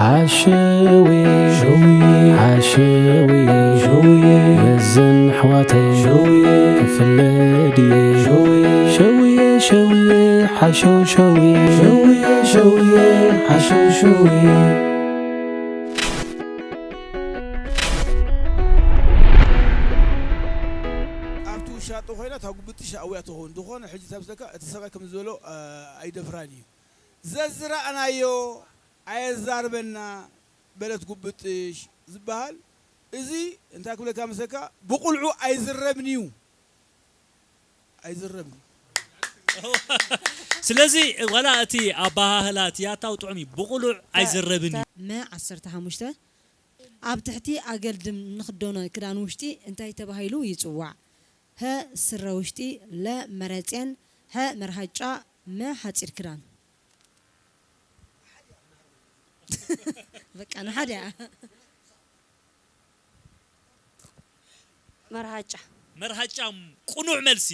ሓሸውየ ሸውየ ሓሸውየ ሸውየ መዘን ኣሕዋተይ ሸውየ ክፍለ ድየ ሸውየ ሸውየ ሸውየ ሓሸው ሸውየ ሸውየ ሸውየ ሓሸው ሸውየ። ኣብቲ ውሻጦ ኮይና እታ ጉብጥሽ ኣውያ ትኸውን። ዝኾነ ሕጂ ተብሰካ እቲ ሰብኣይ ከም ዝበሎ ኣይደፍራን እዩ። ዘዝረኣናዮ ኣየዛርበና በለት ጉብጥሽ ዝበሃል እዚ እንታይ ክብለካ መሰካ ብቁልዑ ኣይዝረብን እዩ። ኣይዝረብን። ስለዚ ዋላ እቲ ኣባሃህላ እቲ ያታው ጥዑም እዩ። ብቁሉዕ ኣይዝረብን እዩ። መ ዓሰርተ ሓሙሽተ ኣብ ትሕቲ ኣገልድም ንኽደኖ ክዳን ውሽጢ እንታይ ተባሂሉ ይጽዋዕ? ሀ ስረ ውሽጢ፣ ለ መረጽየን፣ ሐ መርሃጫ፣ መ ሓጺር ክዳን። በቃ ንሓደ እያ። መርሃጫ። መርሃጫ ቅኑዕ መልሲ።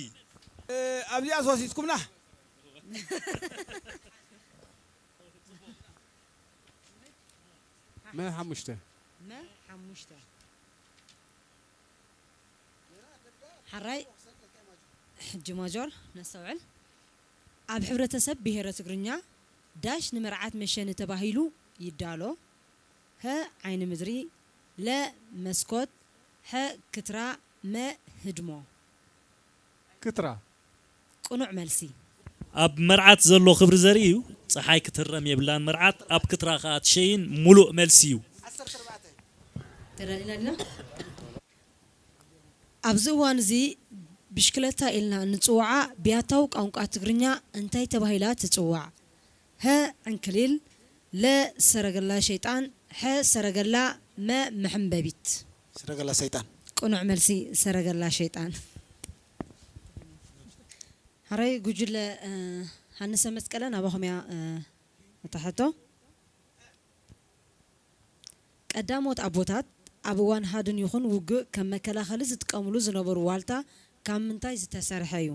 ኣብዚኣ ዝወሲድኩምና። መ ሓሙሽተ። መ ሓሙሽተ። ሓራይ ሕጂ ማጆር ነስተውዕል። ኣብ ሕብረተሰብ ብሄረ ትግርኛ ዳሽ ንመርዓት መሸኒ ተባሂሉ ይዳሎ። ሀ ዓይኒ ምድሪ፣ ለ መስኮት፣ ሐ ክትራ፣ መ ህድሞ። ክትራ። ቅኑዕ መልሲ። ኣብ መርዓት ዘሎ ክብሪ ዘርኢ እዩ። ጸሓይ ክትህረም የብላን መርዓት፣ ኣብ ክትራ ከኣ ትሸይን ምሉእ መልሲ እዩ። ተረዲእና ዲና? ኣብዚ እዋን እዚ ብሽክለታ ኢልና እንጽውዓ ብያታዊ ቋንቋ ትግርኛ እንታይ ተባሂላ ትጽዋዕ? ሀ ዕንክሊል፣ ለ ሰረገላ ሸይጣን፣ ሐ ሰረገላ፣ መ መሐንበቢት። ሰረገላ ሰይጣን። ቅኑዕ መልሲ ሰረገላ ሸይጣን። ሓራይ ጉጅለ ሃንሰ መስቀለ ናባኹም እያ እታ ሕቶ። ቀዳሞት ኣቦታት ኣብ እዋን ሃድን ይኹን ውግእ ከም መከላኸሊ ዝጥቀምሉ ዝነበሩ ዋልታ ካብ ምንታይ ዝተሰርሐ እዩ?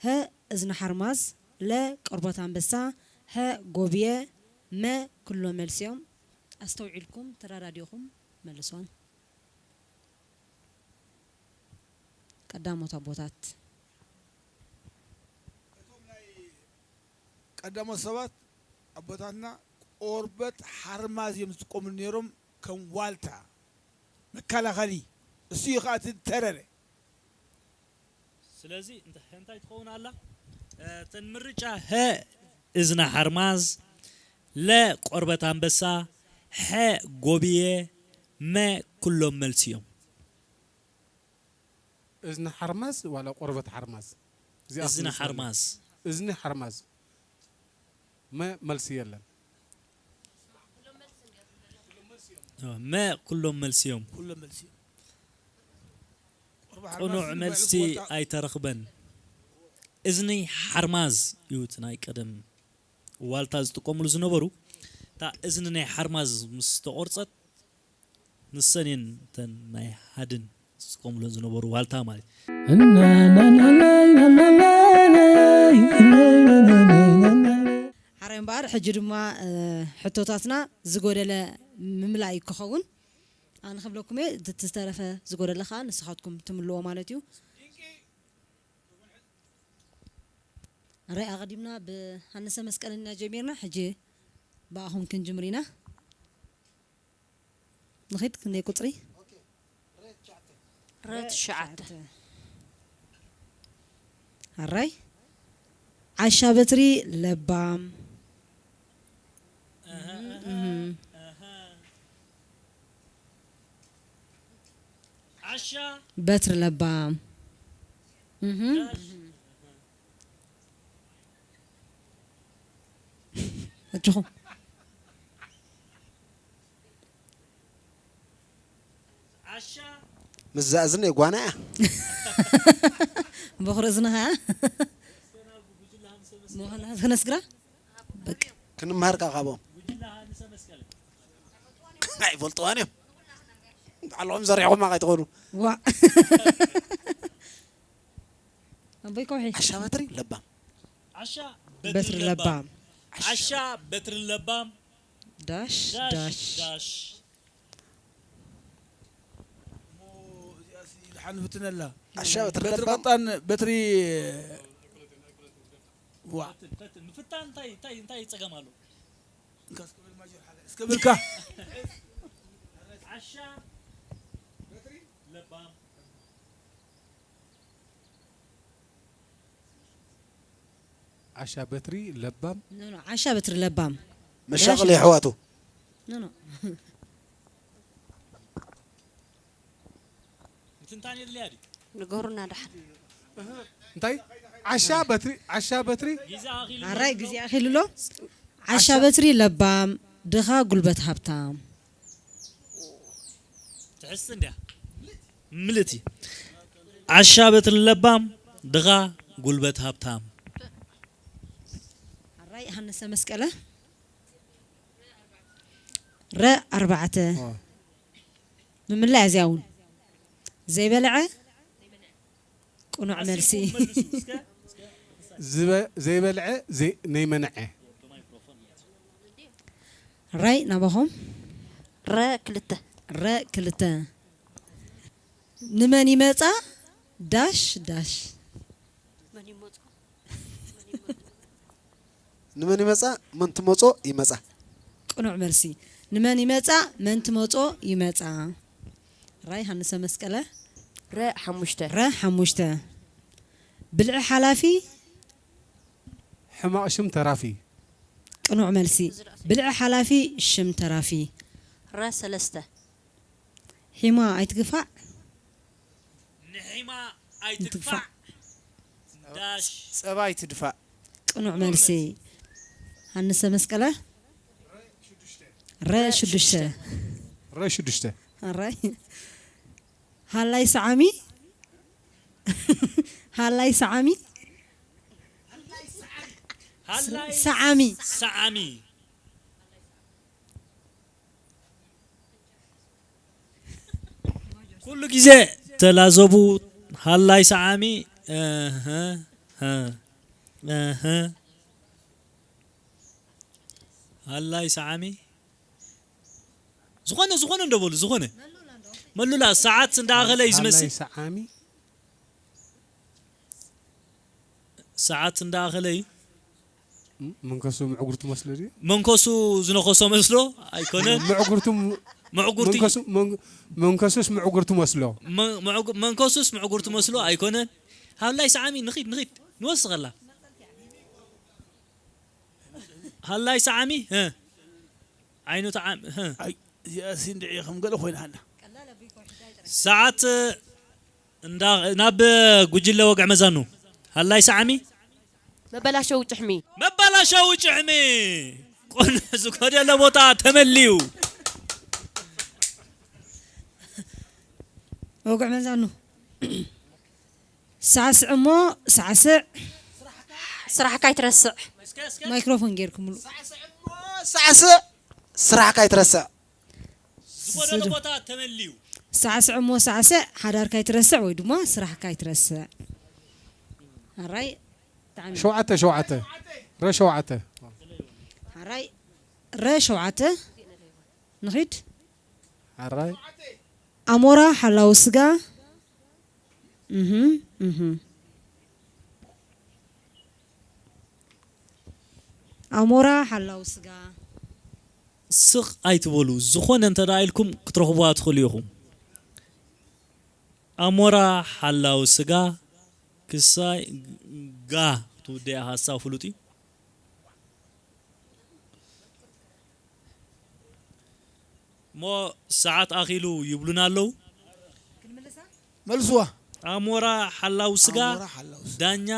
ሀ እዝኒ ሓርማዝ፣ ለ ቆርበት ኣንበሳ፣ ሐ ጎብየ፣ መ ኩሎም መልሲ እዮም። ኣስተውዒልኩም ተረዳዲእኹም መልስዎም። ቀዳሞት ኣቦታት። ቀዳሞት ሰባት ኣቦታትና ቆርበት ሓርማዝ እዮም ዝጥቀሙሉ ነይሮም ከም ዋልታ መከላኸሊ። እሱ እዩ ከዓ እቲ ተረረ። ስለዚ እንታይ ትኸውን ኣላ? እተን ምርጫ ሀ እዝና ሓርማዝ፣ ለ ቆርበት ኣንበሳ፣ ሐ ጎብየ፣ መ ኩሎም መልሲ እዮም። እዝኒ ሓርማዝ ዋላ ቆርበት ሓርማዝ? እዚኣ እዝኒ ሓርማዝ። እዝኒ ሓርማዝ። መ መልሲ የለን። መ ኩሎም መልሲ እዮም። ኩሎም መልሲ እዮም። ቅኑዕ መልሲ ኣይተረኽበን። እዝኒ ሓርማዝ እዩ እቲ ናይ ቀደም ዋልታ ዝጥቀሙሉ ዝነበሩ። እታ እዝኒ ናይ ሓርማዝ ምስ ተቖርጸት ንሰን እየን እተን ናይ ሃድን ዝጥቀምለን ዝነበሩ ዋልታ ማለት እዩ። ሓራይ እምበኣር ሕጂ ድማ ሕቶታትና ዝጎደለ ምምላእ እዩ ክኸውን። ኣነ ክብለኩም እየ፣ እቲ ዝተረፈ ዝጎደለ ከዓ ንስኻትኩም ትምልዎ ማለት እዩ። ኣራይ ኣቐዲምና ብሃንሰ መስቀልና ጀሚርና፣ ሕጂ ብኣኹም ክንጅምር ኢና። ንኺድ ክንደይ ቁጽሪ? ረ ትሽዓተ። ኣራይ ዓሻ በትሪ ለባም። ዓሻ በትሪ ለባም። እህም። ኣጆኹም። ዓሻ ምስ እዝኒ ጓና እያ። በኹሪ እዝንኻ እያ። ምዃና ክነስግራ? በቃ። ክንምሃር ከኣ ካብኦም። ኣይፈልጥዋን እዮም። ባዕልኹም ዘሪዕኹማ ከይትኾኑ። ዋ። ኣቦይ ከውሒ። ዓሻ በትሪ ለባም። ዓሻ በትሪ በትሪ ለባም። ለባም። ዓሻ በትሪ ለባም። ዳሽ ዳሽ ዳሽ። ሓንፍትነላ ዓሻ በትሪ በትሪ ለባም ቀጣን በትሪ ዋ ፈትን፣ ፈትን። ምፍታን እንታይ እንታይ እንታይ ጸገም ኣሎ? እስከ በልካ ዓሻ ለባም ዓሻ በትሪ ለባም ኖ ኖ ዓሻ በትሪ ለባም መሻቕል የሕዋቱ ኖ ኖ ምትንታን የድልያ ድዩ? ንገሩና ደሓን። እንታይ ዓሻ በትሪ ዓሻ በትሪ ግዜ ኣኺሉ ኣራይ ግዜ ኣኺሉ ኣሎ። ዓሻ በትሪ ለባም ድኻ ጉልበት ሃብታም። ትሕስ እንድያ ምልእቲ ዓሻ በትሪ ለባም ድኻ ጉልበት ሃብታም። ኣራይ ሃነሰ መስቀለ ረ ኣርባዕተ ኦ። ምምላይ እዚኣ እውን ዘይበልዐ ቅኑዕ መልሲ። ዝበ- ዘይበልዐ ዘይ- ነይመንዐ ራይ ናባኹም ረ ክልተ ረ ክልተ ንመን ይመፃ ዳሽ ዳሽ መን ይመፁ ንመን ይመፃ መን ትመፆ ይመፃ ቅኑዕ መልሲ ንመን ይመፃ መን ትመፆ ይመፃ ራይ ሃንሰ መስቀለ ረ ሓሙሽተ ረ ሓሙሽተ ብልዒ ሓላፊ ሕማቕ ሽም ተራፊ ቅኑዕ መልሲ ብልዒ ሓላፊ ሽም ተራፊ ረ ሰለስተ ሒማ ኣይትግፋዕ ንሒማ ኣይትግፋዕ ዳሽ ጸባይ ትድፋእ ቅኑዕ መልሲ ሃንሰ መስቀለ ረ ሽዱሽተ ረ ሽዱሽተ ኣራይ ሃላይ ሰዓሚ ሃላይ ሰዓሚ ሃላይ ሰዓሚ ሰዓሚ ኩሉ ግዜ ተላዘቡ ሃላይ ሰዓሚ እህ፣ እህ፣ እህ። ሃላይ ሰዓሚ ዝኾነ ዝኾነ እንደበሉ ዝኾነ መሉላ ሰዓት እንዳኣኸለ እዩ ዝመስል ሰዓሚ ሰዓት እንዳኣኸለ እዩ መንከሱ ምዕጉር ትመስሎ ድዩ መንከሱ ዝነኸሶ መስሎ ኣይኮነን ምዕጉርቱ ምዕጉርቲ መንከሱ መን- መንከሱስ ምዕጉር ትመስሎ መ- መዕጉ- መንከሱስ ምዕጉርቲ መስሎ ኣይኮነን ሃላይ ሰዓሚ ንኺድ ንኺድ ንወስኸላ ሃላይ ሰዓሚ እ። ዓይኑ ተዓም እ። እዚኣሲ እንድዒ ከም ገለ ኮይና ሃላ ሰዓት እንዳ ናብ ጉጅለ ወግዕ መዛኑ ሃላይ ሰዓሚ መበላሸዊ ጭሕሚ መበላሸዊ ጭሕሚ ቆን ዝኮደለ ቦታ ተመልዩ ወግዕ መዛኑ ሳዕስዕ እሞ ሳዕስዕ ስራሕካ ኣይትረስዕ ማይክሮፎን ጌርኩምሉ ሳዕስዕ ስራሕካ ኣይትረስዕ ዝጎደለ ቦታ ተመልዩ ሳዕስዕ እሞ ሳዕስዕ ሓዳርካ ኣይትረስዕ ወይ ድማ ስራሕካ ኣይትረስዕ ኣራይ ብጣዕሚ ሸውዓተ ሸውዓተ ረ ሸውዓተ ሓራይ ረ ሸውዓተ ንኺድ ሓራይ ኣሞራ ሓላው ስጋ እህ እህ ኣሞራ ሓላው ስጋ ስቕ ኣይትበሉ ዝኾነ እንተ ደኣ ኢልኩም ክትረኽቡዋ ትኽእሉ ኢኹም ኣሞራ ሓላው ስጋ ክሳይ ጋ ክትውደ ኢኻ ሓሳብ ፍሉጥ እዩ እሞ ሰዓት ኣኺሉ ይብሉና ኣለዉ መልስዋ ኣሞራ ሓላው ስጋ ኣሞራ ሓላው ስጋ። ዳኛ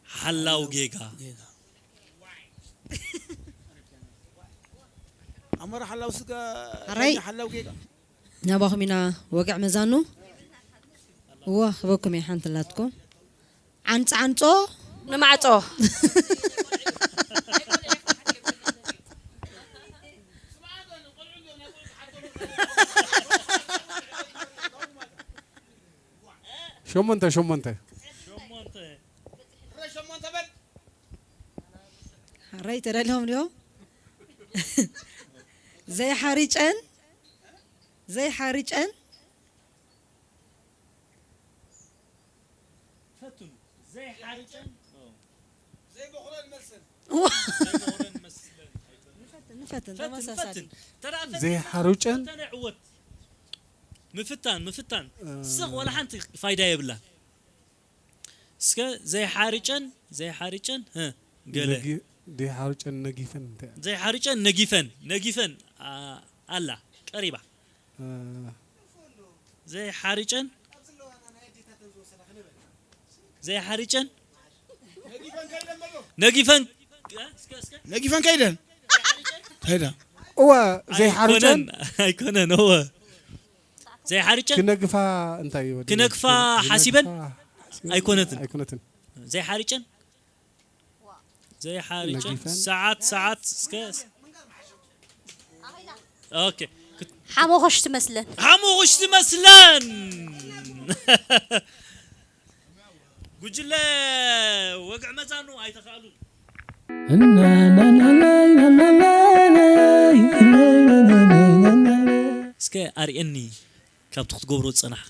ሓላው ጌጋ ጌጋ ኣሞራ ሓላው ስጋ ኣራይ። ዳኛ ሓላው ጌጋ ናባኹም ኢና ወግዕ መዛኑ እዎ ክበኩም እየ ሓንቲ ላትኩም ዓንፃ ዓንፆ ንማዕፆ ሸሞንተ ሸሞንተ ሓራይ ተዳሊሆም ድዮም ዘይሓርጨን ዘይሓርጨን ፈትኑ። ዘይሓርጨን ዘይበኹረን መስል። ዋ! ዘይበኹረን መስል። ንፈትን፣ ንፈትን፣ ፈትን፣ ተመሳሳሊ። ፈትን። ተራ ፈትን። ዘይሓርጨን ፈተነ ዕወት። ምፍታን፣ ምፍታን። እ፣ ስቕ ወላ ሓንቲ ፋይዳ የብላን። እስከ ዘይሓርጨን፣ ዘይሓርጨን፣ እ፣ ገለ። ነጊ-፣ ዘይሓርጨን ነጊፈን እንታይ? ዘይሓርጨን ነጊፈን፣ ነጊፈን፣ ኣ-፣ ኣላ፣ ቀሪባ። እ። ዘይሓርጨን፣ ዘይሓርጨን፣ ነጊፈን፣ እስከ፣ እስከ። ነጊፈን ከይደን? ከይዳ። እወ፣ ዘይሓርጨን። ኣይኮነን፣ ኣይኮነን፣ እወ። ዘይሓርጨን ክነግፋ እንታይ ይበል? ክነግፋ ክነግፋ ሓሲበን? ሓሲበን ኣይኮነትን። ኣይኮነትን። ዘይሓርጨን? ዘይሓርጨን? ነጊፈን? ሰዓት፣ ሰዓት እስከ ኦኬ። ክት-፣ ሓሞኾሽ ትመስለን። ሓሞኾሽ ትመስለን። ጉጅለ ወግዒ መዛኑ ኣይተኻእሉን። እስከ ኣርእየኒ ካብቲ ክትገብሮ ዝጸናሕካ።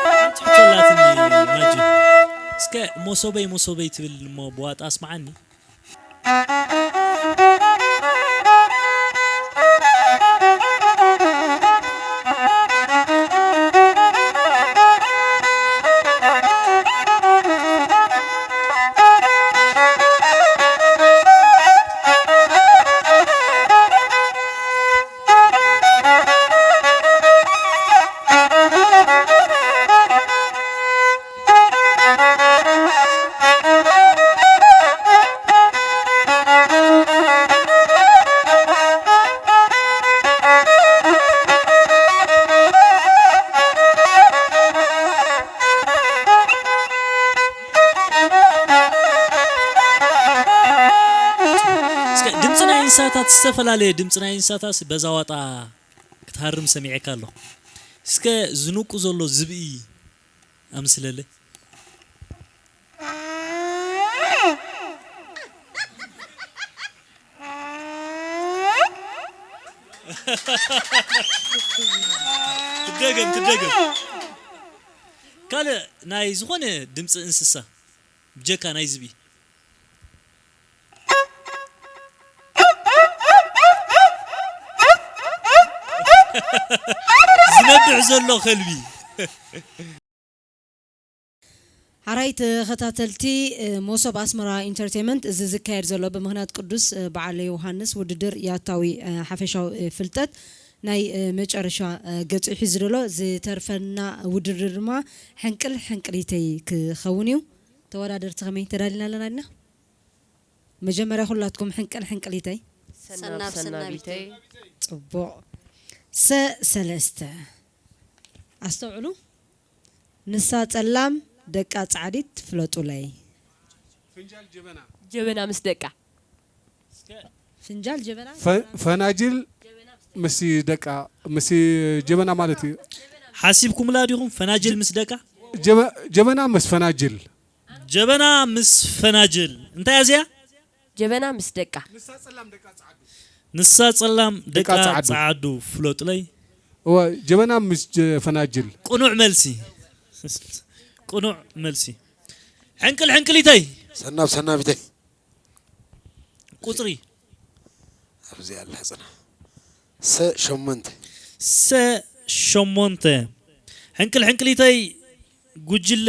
ሓንቲ ሕቶ ኣላትኒ ማጂ። እስከ ሞሶበይ ሞሶበይ ትብል እሞ ብዋጣ ኣስምዓኒ። እስከ ድምፂ ናይ እንስሳታት ዝተፈላለየ ድምፂ ናይ እንስሳታት በዛ ዋጣ ክትሃርም ሰሚዐካ ኣለኹ። እስከ ዝንቁ ዘሎ ዝብኢ ኣምስለለይ። ትደገም፣ ትደገም። ካልእ ናይ ዝኾነ ድምፂ እንስሳ ብጀካ ናይ ዝብኢ። ዝነብሕ ዘሎ ከልቢ። ሓራይ ተኸታተልቲ፣ እ፣ መሶብ ኣስመራ ኢንተርቴይመንት፣ እዚ ዝካየድ ዘሎ ብምኽንያት ቅዱስ፣ እ፣ በዓለ ዮሃንስ ውድድር ያታዊ፣ እ፣ ሓፈሻዊ፣ እ፣ ፍልጠት ናይ፣ እ፣ መጨረሻ፣ እ፣ ገጹ ሒዙ ዘሎ። ዝተርፈና ውድድር ድማ ሕንቅል ሕንቅሊተይ ክኸውን እዩ። ተወዳደርቲ ከመይ ተዳሊና ኣለና ኢልና? መጀመርያ ኩላትኩም ሕንቅል ሕንቅሊተይ። ሰናብ ሰናብ ሰናቢተይ። ሰናቢተይ። ጽቡቕ። ሰ ሰለስተ። ኣስተውዕሉ። ንሳ ጸላም ደቃ ጻዕዲት ፍለጡለይ። ፍንጃል ጀበና። ጀበና ምስ ደቃ። ፍንጃል ጀበና። ፈ-፣ ፈናጅል ምስ ደቃ፣ ምስ ጀበና ማለት እዩ። ሓሲብኩምላ ዲኹም ፈናጅል ምስ ደቃ? ጀበ-፣ ጀበና ምስ ፈናጅል። ጀበና ምስ ፈናጅል። እንታይ እያ እዚኣ? ጀበና ምስ ደቃ። ንሳ ጸላም ደቃ ጸዓዱ ፍለጡለይ። እዋ፣ ጀበና ምስ ጀ-፣ ፈናጅል። ቅኑዕ መልሲ። ቅኑዕ መልሲ። ሕንቅል ሕንቅሊተይ። ሰናብ ሰናቢተይ። ቁጽሪ። ኣብዚ ኣላ ጽና። ሰ ሸሞንተ። ሰ ሸሞንተ። ሕንቅል ሕንቅሊተይ ጉጅለ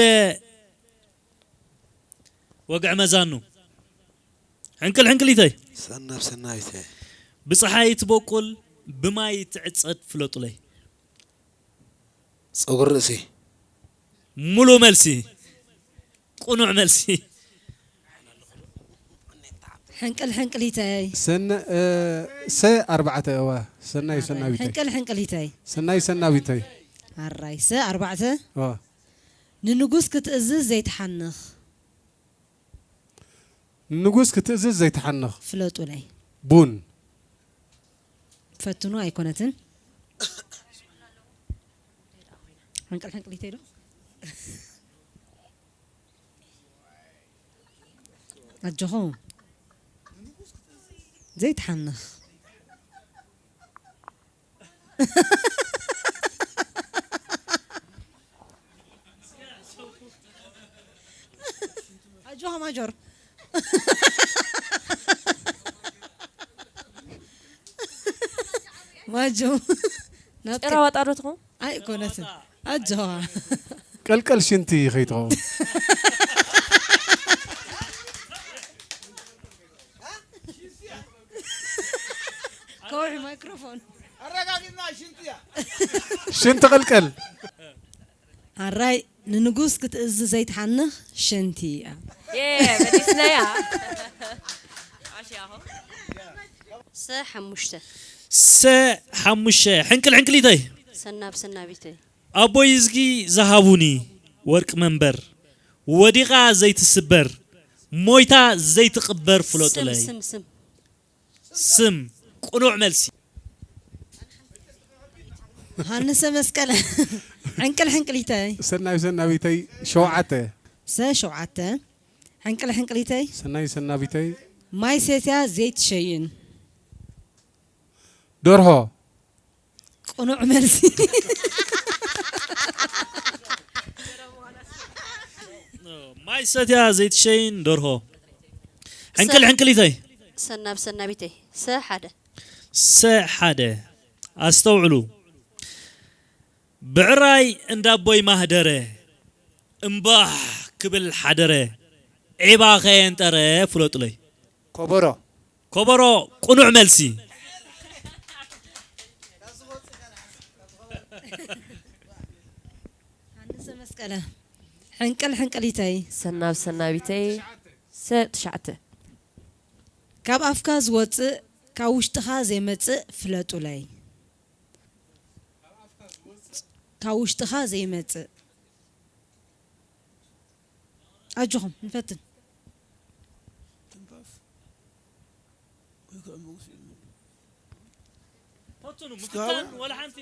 ወግዒ መዛኑ። ሕንቅል ሕንቅሊተይ። ሰናብ ሰናቢተይ። ብጸሓይ ትበቁል፣ ብማይ ትዕጸድ ፍለጡለይ። ጸጉሪ ርእሲ። ሙሉ መልሲ። ቅኑዕ መልሲ። ሕንቅል ሕንቅሊተይ። ሰነ-፣ እ፣ ሰ ኣርባዕተ፣ እዋ። ሰናይ ኣራይ። ሰናቢተይ። ሕንቅል ሕንቅሊተይ። ሰናይ ሰናቢተይ። ኣራይ። ሰ ኣርባዕተ። እዋ። ንንጉስ ክትእዝዝ ዘይትሓንኽ። ንንጉስ ክትእዝዝ ዘይትሓንኽ። ፍለጡለይ። ቡን። ፈትኑ ኣይኮነትን። ሕንቅል ሕንቅሊተይ ዶ? ኣጆኹም። ዘይትሓንኽ። ኣጆኻ ማጆር። ማጆ። ናብቲ ጭራ ዋጣ ዶ ትኸውን? ኣይኮነትን። ኣጆኻ። ቀልቀል ሽንቲ ከይትኸውን። ከውሒ ማይክሮፎን። ኣረጋጊጽና ሽንቲ እያ። ሽንቲ ቀልቀል። ኣራይ ንንጉስ ክትእዝዝ ዘይትሓንኽ ሽንቲ እያ። የ፣ መሊስናያ። ዓሽ ያሆ። ሰ ሓሙሽተ። ሰ ሓሙሽተ። ሕንቅል ሕንቅሊተይ። ሰናብ ሰናቢተይ። ኣቦይ እዝጊ ዝሃቡኒ ወርቂ መንበር፣ ወዲቓ ዘይትስበር፣ ሞይታ ዘይትቕበር ፍለጡለይ። ስም፣ ስም፣ ስም። ስም፣ ቅኑዕ መልሲ። ሃንሰ መስቀለ። ሕንቅል ሕንቅሊተይ። ሰናይ ሰናቢተይ፣ ሸውዓተ። ሰ ሸውዓተ። ሕንቅል ሕንቅሊተይ። ሰናይ ሰናቢተይ። ማይ ሰትያ ዘይትሸይን። ደርሆ። ቅኑዕ መልሲ። ማይ ሰትያ ዘይትሸይን ደርሆ። ሕንቅል ሰ-፣ ሕንቅሊተይ። ሰናብ ሰናቢተይ። ሰ ሓደ። ሰ ሓደ። ኣስተውዕሉ። ብዕራይ እንዳቦይ ማህደረ፣ እምባህ ክብል ሓደረ፣ ዒባ ከየንጠረ ፍለጡለይ። ኮቦሮ። ኮቦሮ ቅኑዕ መልሲ። ሃንሰ መስቀለ። ሕንቅል ሕንቅሊተይ። ሰናብ ሰናቢተይ። ሰ ትሽዓተ። ካብ ኣፍካ ዝወጽእ ካብ ውሽጥኻ ዘይመጽእ ፍለጡለይ። ካብ ውሽጥኻ ዘይመጽእ። ኣጆኹም ንፈትን። ፈትኑ፣ ምፍታን ወላ ሓንቲ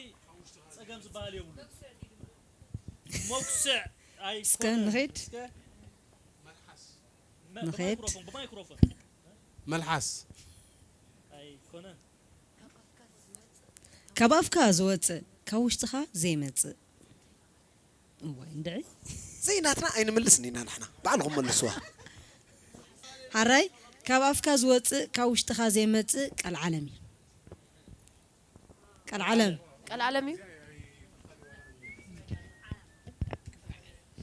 ጸገም ዝበሃል የብሉን። መኩስዕ ኣይኮነን። እስከ ንኸይድ። እስከ መ-፣ ንኸይድ። ብማይክሮፎን፣ ብማይክሮፎን። መልሓስ። ኣይኮነን። ካብ ኣፍካ ዝወጽእ ካብ ውሽጥኻ ዘይመጽእ። እዋይ እንድዒ። ዘይናትና ኣይንምልስን ኢና ንሕና። ባዕልኹም መልስዋ። ሓራይ፣ ካብ ኣፍካ ዝወጽእ ካብ ውሽጥኻ ዘይመጽእ ቀልዓለም እዩ። ቀልዓለም። ቀልዓለም እዩ።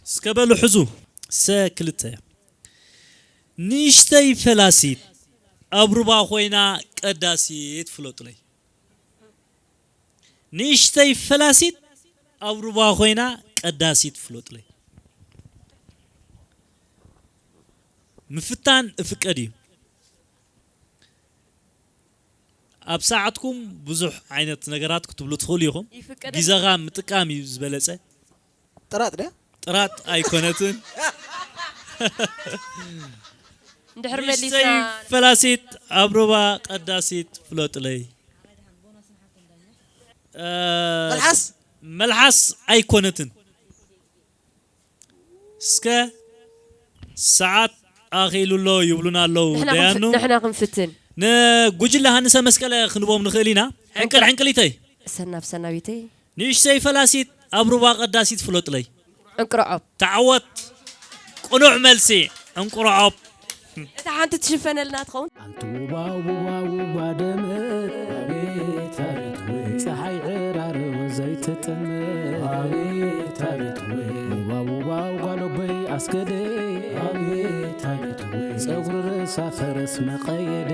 እስከ በሉ ሕዙ። ሰ ክልተ። ንእሽተይ ፈላሲት ኣብ ሩባ ኮይና ቀዳሲት ፍለጡለይ። ንእሽተይ ፈላሲት ኣብ ሩባ ኮይና ቀዳሲት ፍለጡለይ። ምፍታን እፍቀድ እዩ። ኣብ ሰዓትኩም ብዙሕ ዓይነት ነገራት ክትብሉ ትኽእሉ ኢኹም። ይፍቀደል። ግዜኻ ምጥቃም እዩ ዝበለጸ። ጥራጥ ድያ? ጥራጥ ኣይኮነትን። እንድሕር ንእሽተይ መሊስና። ፈላሲት ኣብ ሩባ ቀዳሲት ፍለጡለይ። እ፣ መልሓስ? መልሓስ ኣይኮነትን። እስከ ሰዓት ኣኺሉ ኣሎ ይብሉና ኣለዉ ንሕና ደያኑ። ክንፍ-፣ ንሕና ክንፍትን። ንጉጅለ ሃንሰ መስቀለ ክንቦም ንኽእል ኢና። ሕንቅል ሕንቅሊተይ። ሰናብ ሰናቢተይ። ንእሽተይ ፈላሲት ኣብ ሩባ ቀዳሲት ፍለጡለይ። ዕንቅርዖብ። ተዓወት። ቅኑዕ መልሲ። ዕንቁርዖብ። እታ ሓንቲ ትሽፈነልና ትኸውን። ኣንቲ ውባው ውባው ባደመ ኣቤት ኣቤት ወይ ፀሓይ ዕራርቦ ዘይትጥመ ኣቤት ኣቤት ወይ ውባው ውባው ጓሎበይ ኣስገደ ኣቤት ኣቤት ወይ ፀጉሪ ርእሳ ፈረስ መቐየደ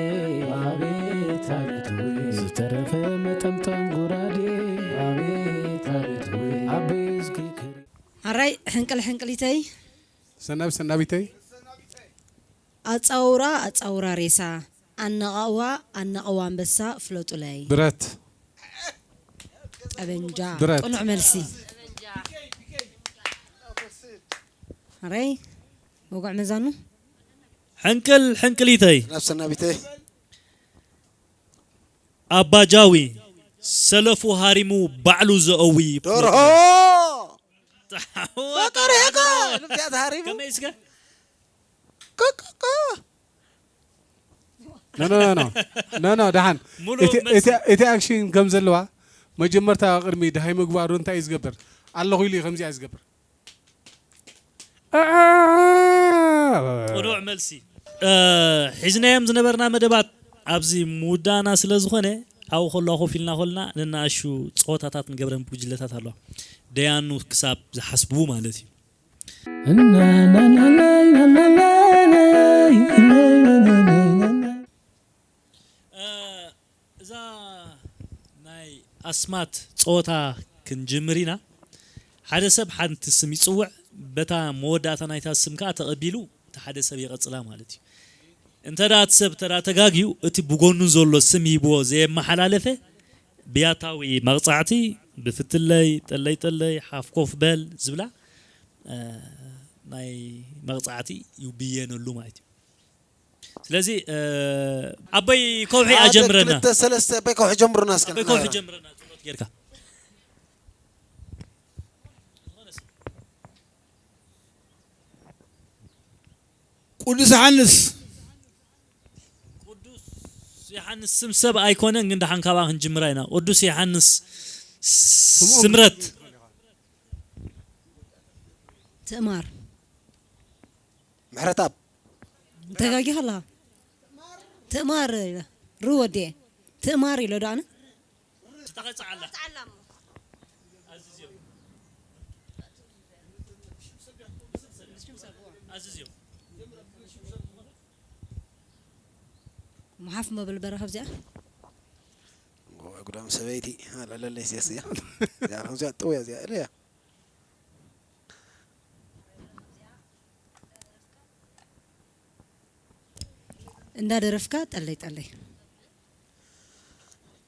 ኣቤት ኣቤት ወይ ዝተረፈ መጠምጠም ጉራዴ ኣቤት ኣቤት ወይ ኣበይ ዝክክር ኣራይ ሕንቅል ሕንቅሊተይ ሰናብ ሰናቢተይ ኣጻውራ ኣጻውራ ሬሳ ኣነቓቕዋ ኣነቓቕዋ ኣንበሳ ፍለጡለይ። ብረት ጠበንጃ። ብረት። ቅኑዕ መልሲ። ኣራይ ወጉዕ መዛኑ። ሕንቅል ሕንቅሊተይ ናብ ሰናቢተይ ኣባጃዊ ሰለፉ ሃሪሙ ባዕሉ ዘእዊ ደርሆ በቀርሕካ ልብዚኣ ተሃሪሙ ከመይ እስከ ቅቅቅ ኖ ኖ ኖ ኖ ኖ ደሓን ሙሉ እቲ- መልሲ። እቲ- እቲ ኣክሽን ከም ዘለዋ መጀመርታ ቅድሚ ድሃይ ምግባሩ እንታይ እዩ ዝገብር ኣለኹ ኢሉ እዩ ከምዚኣ ዝገብር ቅኑዕ መልሲ። እ፣ ሒዝናዮም ዝነበርና መደባት ኣብዚ ምውዳእና ስለ ዝኾነ ኣብኡ ከለዋ ኮፍ ኢልና ከለና ነናእሹ ፀወታታት ንገብረን ጉጅለታት ኣለዋ ደያኑ ክሳብ ዝሓስቡ ማለት እዩ። እዛ ናይ ኣስማት ፀወታ ክንጅምር ኢና። ሓደ ሰብ ሓንቲ ስም ይፅውዕ፣ በታ መወዳእታ ናይታ ስም ከዓ ተቐቢሉ እቲ ሓደ ሰብ ይቐፅላ ማለት እዩ። እንተ ደኣ እቲ ሰብ እንተ ደኣ ተጋግዩ እቲ ብጎኑ ዘሎ ስም ሂብዎ ዘየመሓላለፈ ብያታዊ መቕፃዕቲ ብፍትለይ ጠለይ ጠለይ ሓፍ ኮፍ በል ዝብላ ናይ መቕፃዕቲ ይብየነሉ ማለት እዩ። ስለዚ ኣቦይ ከውሒ ኣጀምረና። ክልተ ሰለስተ ኣቦይ ከውሒ ጀምሩና እስከ ኣቦይ ከውሒ ጀምረና። ጸሎት ጌርካ። ቅዱስ ዮሓንስ ቅዱስ ዮሓንስ ስም ሰብ ኣይኮነን፣ ግን ደሓን ካብኣ ክንጅምራ ኢና። ቅዱስ ዮሓንስ ስምረት ትእማር ምሕረትኣብ ተጋጊኻ ኣለኻ። ትእማር ኢለ ሩ ወዲኤ ትእማር ኢለ ዶ ኣነ ተቐጽዓላ። ኣዝዝዮ። መሓፍ መብል በረኻ ኣብዚኣ ጉዳም ሰበይቲ ኣለለለይ ሴስያ እዚኣ ከምዚኣ ጥውያ እዚኣ እለያ እንዳደረፍካ ጠለይ ጠለይ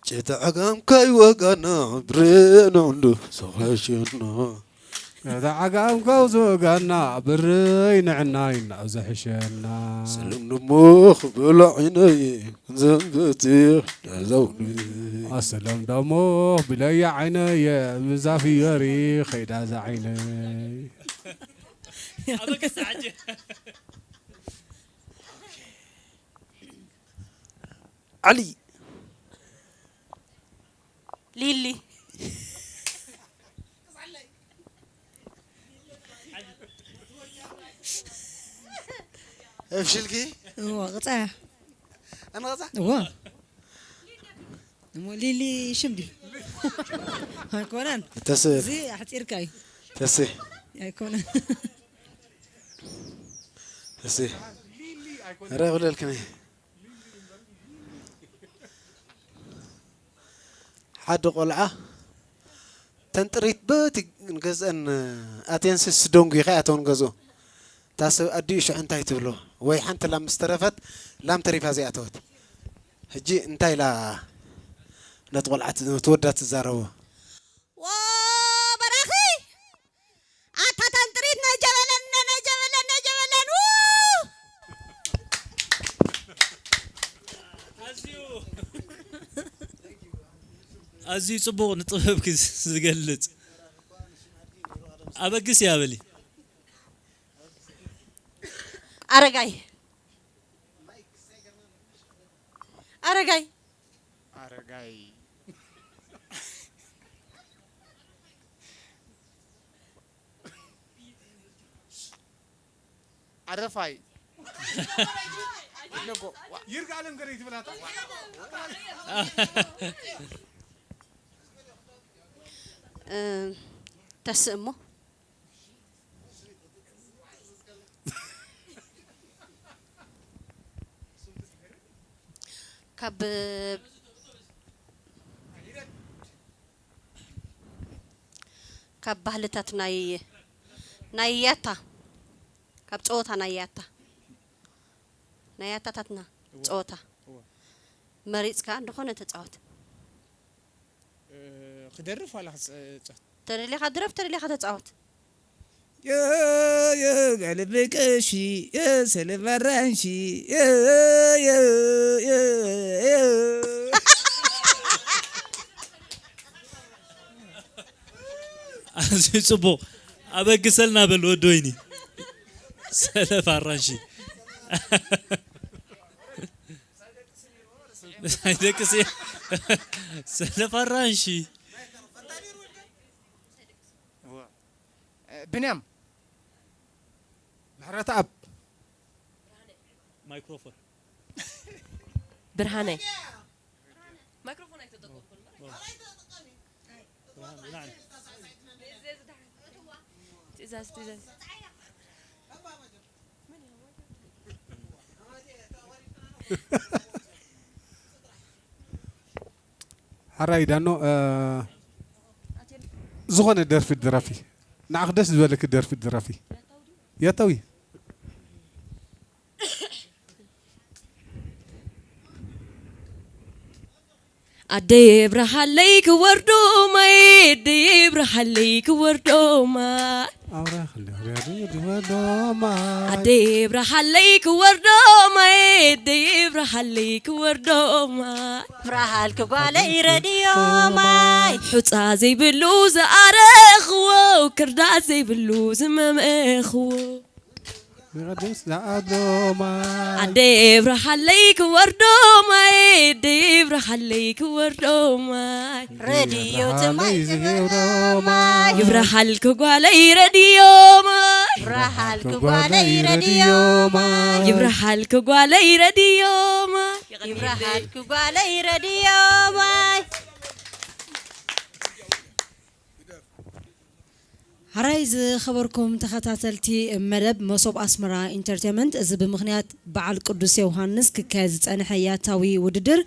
ጭታ ዓጋም ካይወጋና ብሬኖንዶ ሰኸሽና ጭታ ዓጋም ካው ዝወጋና ብረይ ንዕናይ እናው ዘሕሸና ስልም ድሞ ክብሎ ዓይነይ ክንዘንበቲ ዳዛውኒ ኣሰለም ደሞ ብለያ ዓይነየ ምዛፍ የሪ ኸይዳ ዝዓይነይ ኣበገስ ዓጀ ዓሊ ሊሊ እፍሽልኪ እዎ ቅፃ ኣነቐፃ እዎ እሞ ሊሊ ሽም ድዩ ኣይኮነን ተስ እዚ ኣሕፂርካ እዩ ተስ ኣይኮነን ተስ ረ ክብለልክኒ ሓደ ቆልዓ ተንጥሪት በቲ ንገዝአን ኣትየን ስስ ደንጉ ከይኣተውን ገዝኡ እታ ሰብ ኣዲኡ ሽዑ እንታይ ትብሎ ወይ ሓንቲ ላም ምስ ተረፈት ላም ተሪፋ ዘይኣተወት ሕጂ እንታይ ኢላ ነቲ ቆልዓ ነቲ ወዳ ትዛረቦ ዎ በራኺ ኣታ ተንጥሪት ነጀበለን ነጀበለን ነጀበለን ው ኣዝዩ ኣዝዩ ጽቡቕ ንጥበብኪ ዝገልጽ ኣበግስ እያ በሊ ኣረጋይ ኣረጋይ ኣረጋይ ዓረፋይ። ይርጋለም ገረይ ትብላታ። እ፣ ተስእ እሞ ካብ ካብ ባህልታት ናይ ናይ ያታ ካብ ጸወታ ናይ ያታ ናይ ያታታትና ጸወታ መሪጽካ እንደኾነ ተጻወት። ክደርፍ ዋላ ክጸወት? ተደሊኻ ድረፍ፣ ተደሊኻ ተጻወት። የየገልብቅሺ የሰልበረንሺ ኣዝዩ ጽቡቕ። ኣበግሰልና በል ወዲ ወይኒ። ሰለፍ ኣራንሺ። ኣይደቅስ እየ። ሰለፍ ኣራንሺ። ብንያም ምሕረተኣብ ማይክሮፎን ብርሃነይ ማይክሮፎን ኣይተጠቀምኩን ትእዛዝ ትእዛዝ ሕራይ ዳኖ ዝኾነ ደርፊ ድረፊ ንዓኽ ደስ ዝበለኪ ደርፊ ድረፊ ያታዊ ኣደይ ብርሃለይ ክወርዶ ማይ ኣደይ ብርሃለይ ክወርዶ ማይ ኣውራ ክልተ ዝወርዶ ማይ ኣደይ ብርሃለይ ክወርዶ ማይ ኣደይ ብርሃለይ ክወርዶ ማይ ብርሃልኪ ጓለይ ረድዮ ማይ ሑፃ ዘይብሉ ዝኣረኽዎ ክርዳት ዘይብሉ ዝመመኽዎ ንቅድስ ዝኣዶ ማይ ኣደ ብርሃለይ ክወርዶ ማይ ኣደ ብርሃለይ ክወርዶ ማይ ረድዮ ትማይ ዝገብሮ ማይ ይብርሃል ክጓለይ ረድዮ ማይ ብርሃል ክጓለይ ረድዮ ማይ ይብርሃል ክጓለይ ረድዮ ማይ ይብርሃል ክጓለይ ረድዮ ማይ ሕራይ ዝኸበርኩም ተኸታተልቲ መደብ መሶብ ኣስመራ ኢንተርቴመንት፣ እዚ ብምኽንያት በዓል ቅዱስ ዮሃንስ ክካየድ ዝጸንሐ ያታዊ ውድድር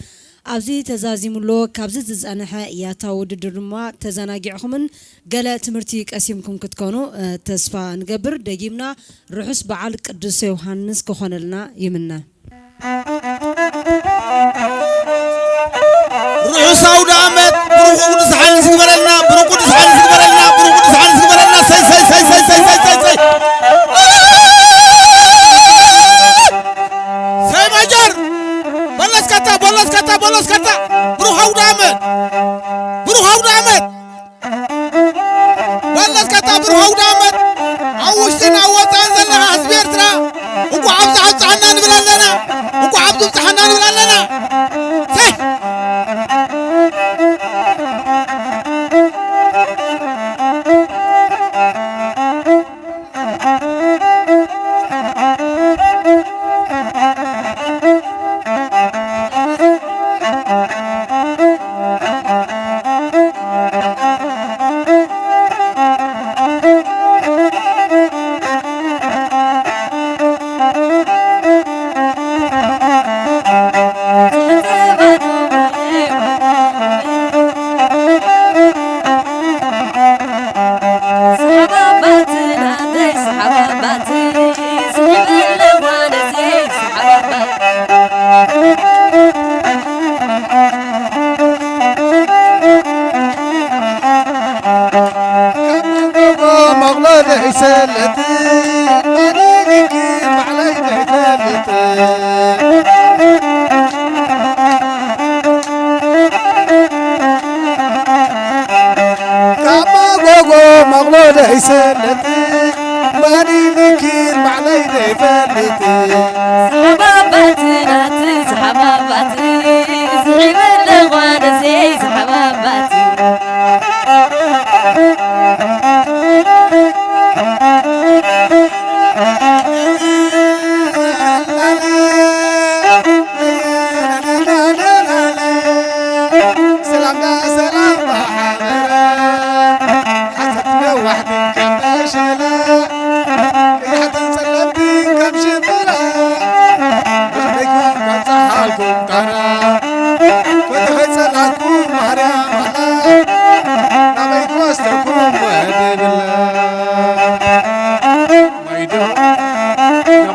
ኣብዚ ተዛዚሙ ኣሎ። ካብዚ ዝጸንሐ ያታዊ ውድድር ድማ ተዘናጊዕኹምን ገለ ትምህርቲ ቀሲምኩም ክትኮኑ ተስፋ ንገብር። ደጊምና ርሑስ በዓል ቅዱስ ዮሃንስ ክኾነልና ይምነ። ርሑስ ኣውደ ኣመት ብሩኽ ቅዱስ ሓንስ ይግበረልና ብሩኽ ቅዱስ ሓንስ ይግበረልና ብሩኽ ቅዱስ ሓንስ ይግበረልና ሰይ ሰይ ሰይ ሰይ ሰይ ሰይ ሰይ ሰይ ሰይ ማጀር በለስከታ በለስከታ በለስከታ ብሩኽ ኣውደ ኣመት ብሩኽ ኣውደ ኣመት በለስከታ ብሩህ ኣውደ ኣመት ኣብ ውሽጥን ኣብ ወፃእን ዘለና ህዝቢ ኤርትራ እንኳዕ ኣብዚ ኣብፀሐና ንብል ኣለና እንኳዕ ኣብዚ ብፀሐና ንብል ኣለና ሰይ መቕሎ ዘይሰለጥ ኣደይኪ ባዕለይ ዘይፈልጥ ካብ ጎጎ መቕሎ ዘይሰለጥ መን ይምኪን ባዕለይ ዘይፈልጥ ዝሓባባቲ ናቲ ዝሓባባቲ ዝዒበለ ጓደሰይ ዝሓባባቲ ሸላ ቀያሕትን ጸለምትን ከም ሽምብራ፣ ብኽንደይኩም ካብ ጸሓልኩም ጣራ፣ ፈተኸ ጸላእኩም ማርያም ኣላ፣ ናበይ ክወስደኩም ወዲ ብላ። ማይዶ፣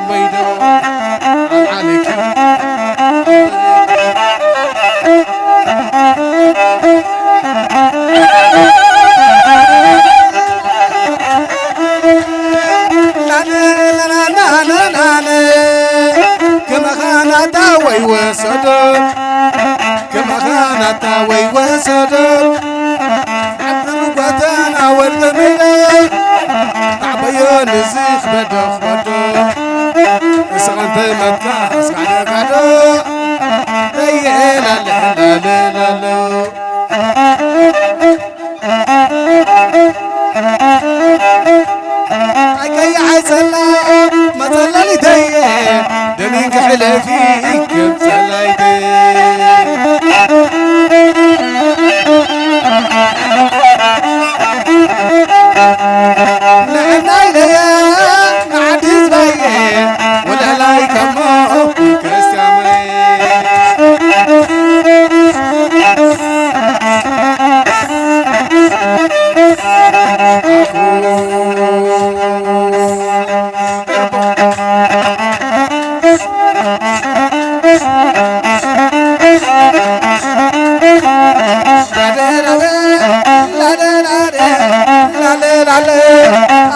ማይዶ፣ ዓለኪ። ከመኻናታ ወይ ወሰዶ፣ ከመኻናታ ወይ ወሰዶ፣ ዓዲ ጓተና ወልደ ሜዳ፣ ኣዕበዮ ንዝኽ በዶ ክበዶ፣ እስኻ እንተይመትካ እስካ ደጋዶ፣ ለየላለ ላለ ላሎ። ኣይ ቀያሕ ጸላ መጸለሊተየ፣ ደሚን ክሕለፊ ይክብ ጸላይተየ። ንዕናይ ለየ ንዓዲ ህዝባየ፣ ወለላይ ከሞ ክርስቲያናየ።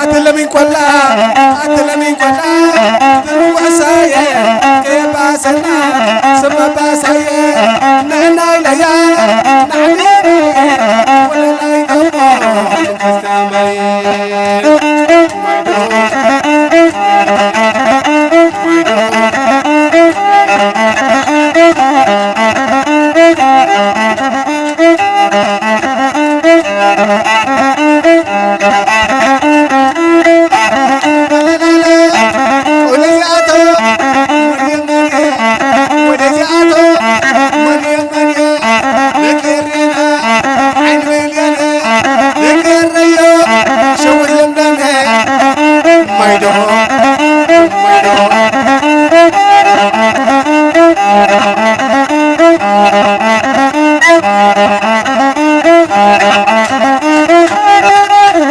ኣትለሚን ቆላ፣ ኣትለሚን ቆላ፣ ትንዋሳየ፣ ከየባሰና፣ ስመባሳየ፣ ንዕናይ ለያ፣ ናዕሊ፣ ወለላይ ደሞ፣ ክስተማየ።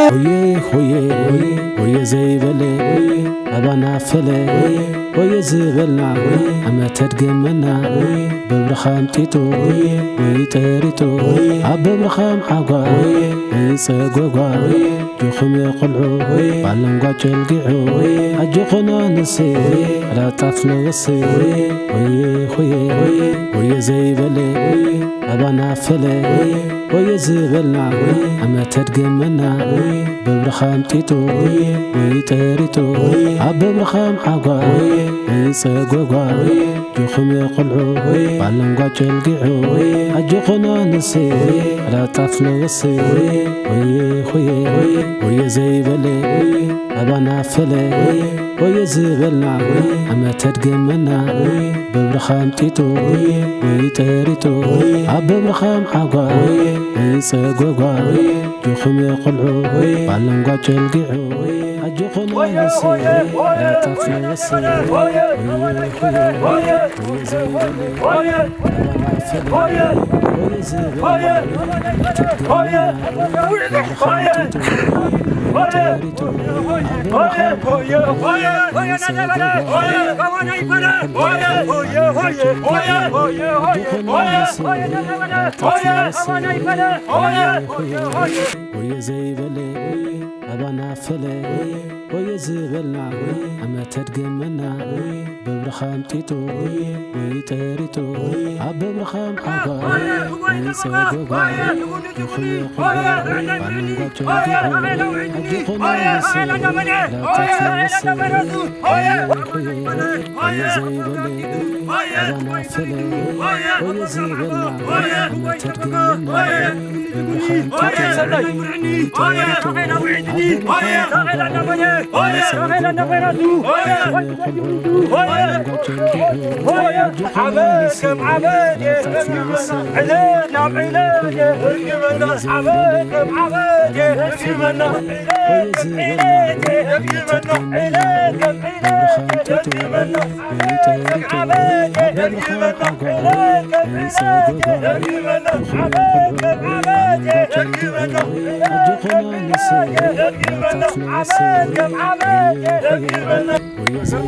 ሆየ ሆየ ሆየ ሆየ ዘይበለ ሆየ ኣባና ፈለ ሆየ ሆየ ዝበልና ሆየ ኣመተ ድገመና ሆየ በብርኻ ኣምጢጡ ሆየ ወይ ጠሪጡ ሆየ ኣብ በብርኻ ኣምሓጓ ሆየ ወይ ጸጎጓ ሆየ ኣጆኹም ቆልዑ ሆየ ባለንጓ ጨልጊዑ ሆየ ኣጆኹና ንሴ ሆየ ኣላጣፍ ለወሴ ሆየ ሆየ ሆየ ሆየ ዘይበለ ሆየ ኣባና ፈለ ሆየ ዝበልና ኣመተ ድገመና በብርኻ ኣምጢጡ ወይ ጠሪጡ ኣብ በብርኻ ኣምሓጓ ወይ ጸጎጓ ኣጆኹም ቆልዑ ባለንጓ ጨልጊዑ ኣጆኹና ንሴ ኣላጣፍ ለወሴ ሆየ ሆየ ሆየ ዘይበለ ኣባና ፈለ ሆየ ዝበልና ኣመተ ድገመና በብርኻ ኣምጢጡ ወይ ጠሪጡ ኣብ በብርኻ ኣምሓጓ ወይ ጸጎጓ ኣጆኹም ቆልዑ ባለንጓ ጨልጊዑ ኣጆኹም ኣነሰ ላጣፍ ለወሰ ሆየ ዘይበለ ኣባና ፈለ ሆየ ዝበልና ኣመተ ድገመና በብርኻ ኣምጢጡ ወይ ጠሪጡ ኣብ በብርኻ ኣምሓጓ ወይ ጸጎጓ ይኹን ይኹን ባልንጓ ጨልጊዑ ኣጆኹም ኣነሰ ላጣፍ ለወሰ ሆየ ሆየ ሆየ ዘይበለ ኣባና ፈለ ሆየ ዝበልና ኣመተ ድገመና በብርኻ ኣምጢጡ ወይ ጠሪጡ ኣብ በብርኻ ኣምሓጓ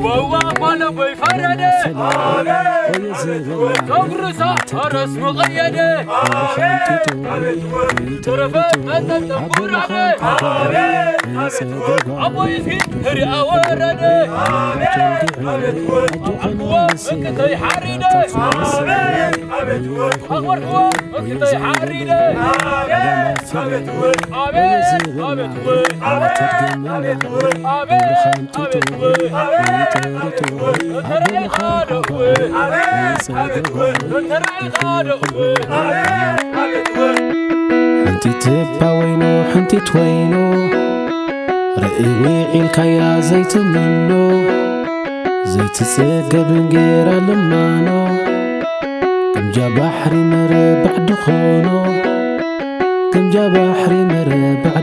ወዋ ጓለ ጎይ ፈረደ፣ ጸጉርሳ ፈረስ መቐየደ፣ ተረፈ መጠን ጠንቁራበ፣ ኣቦይ እስኪ ህሪኣ ወረደ፣ ኣቦዋ ምክተይ ሓሪደ፣ ኣወርድዎ ምክተይ ሓሪደ፣ ኣቤት ኣቤት ወይ ኣቤት ወይ ኣቤት ኣቤት ወይ ኣቤት ኣቤት ወይ ሓንቲ ትባ ወይኑ፣ ሓንቲት ወይኑ፣ ርእይ ውዒልካያ ዘይትምኖ፣ ዘይትጽገብ እንጌራ ልማኖ፣ ግምጃ ባሕሪ መረባዕ ድኾኖ፣ ግምጃ ባሕሪ መረባዕ